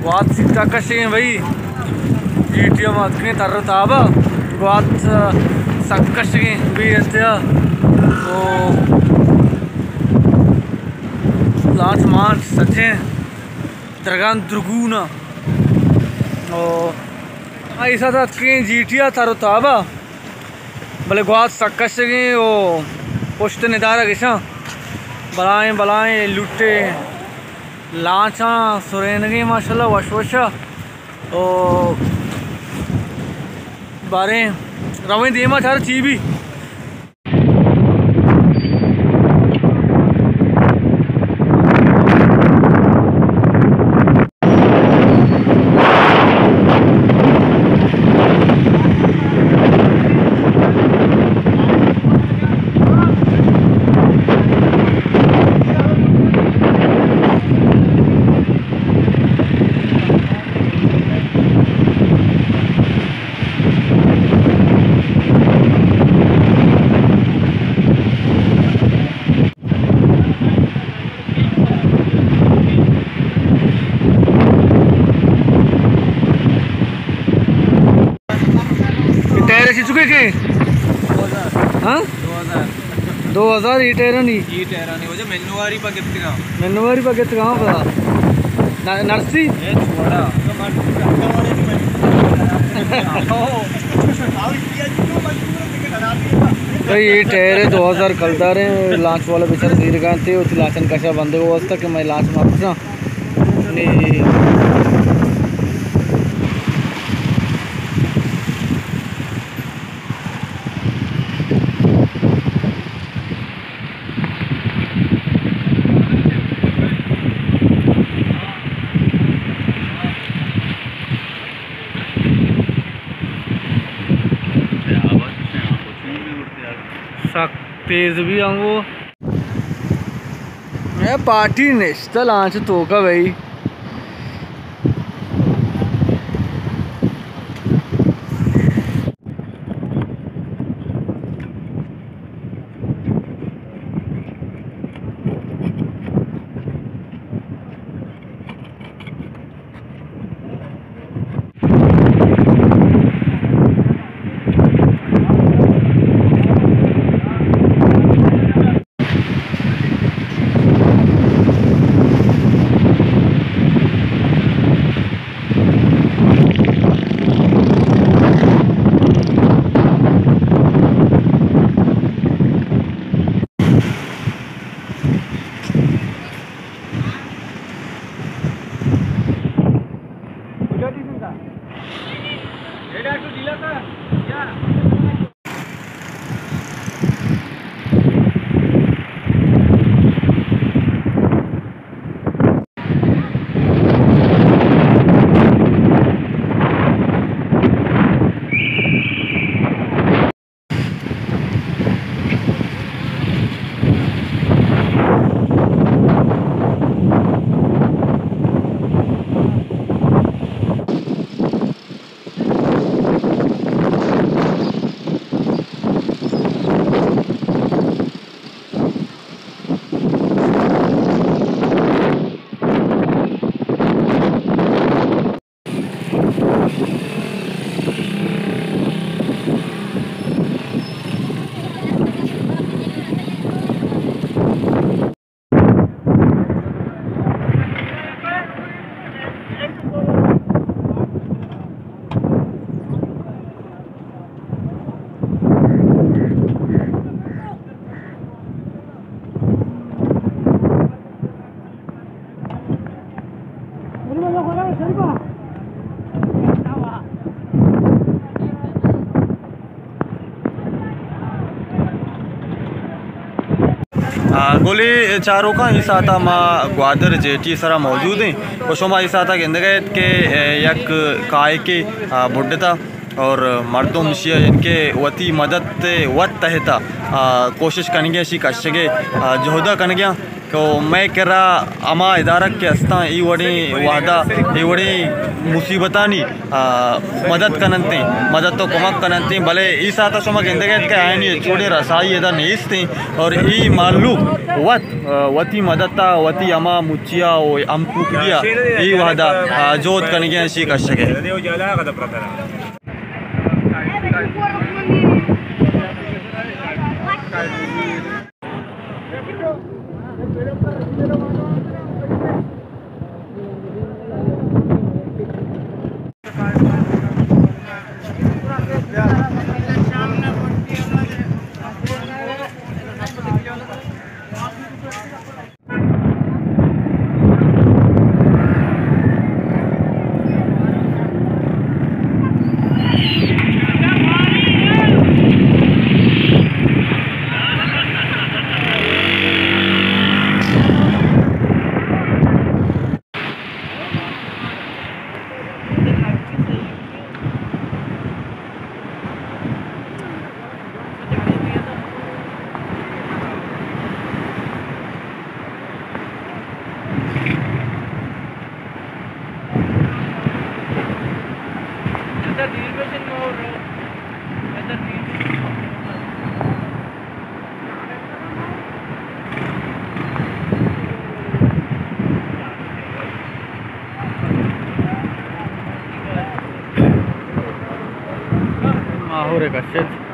گوات سک کشگیں بھائی، جی ٹی ءَ ما اتکیں تر و تاب ءَ، گوات سک کشگیں بے انتہا۔ تو لانچ مانچ سچیں درگان درگون ءَ۔ او ایسا اتکیں جی ٹی ءَ تر و تاب ءَ۔ بلے گوات سک کشگیں او پشت ندارہ گشاں۔ بلائیں بلائیں لٹے لانچاں سرینگیں ماشاءاللہ وش وش ءَ۔ او باریں رویں دیما چار چی بی۔ ٹائر چی چکے کے؟ ہاں؟ دو ہزار۔ دو ہزار یہ ٹائرانی؟ یہ ٹائرانی وجہ منواری پا گپتگا۔ منواری پا گپتگا، ہاں، پتا۔ ن-، نرسی؟ اے چھوڑا۔ تو یہ ٹائر ہے دو ہزار کلدار ہیں، لانچ والا بیچارہ زیر گانتے، اس لانچن کشا بندے کو واسطہ کہ میں لانچ مارتا۔ نی سک تیز بھی ہم وہ۔ اے پارٹی نشتہ لانچ توکا بھائی۔ آ، گلیں چاروکاں، اے ساعتا ما گوادر جیٹی سرا موجود ایں و شما اے ساعتا گندگ ءَ ات کہ، اے، یک کائکے، آ، بڈتا۔ اور مردم اشی ءَ یعنی کہ وتی مدد ءِ وت تحت ءَ، آ، کوشش کنگ ءَ، اشی کشگ ءِ، آ، جہد ءَ کنگ ءَ۔ تو مئے کرا ہما ادارگ کہ استاں، اے وڑیں وہدا، اے وڑیں مصیبتانی، آ، مدد کننتیں، مدد تو کمک کننتیں، بلے اے ساعت ءَ شما گندگ ءَ ات کہ آیانی ہچ وڑیں رسائی ادا نیستیں اور اے مہلوک وت، آ، وتی مدد ءَ، وتی ہما مچی ءَ و ہمکوپگی ءَ اے وہدا، آ، جہد کنگ ءَ، اشی کشگ ءَ۔ ماہور ءَ کشت۔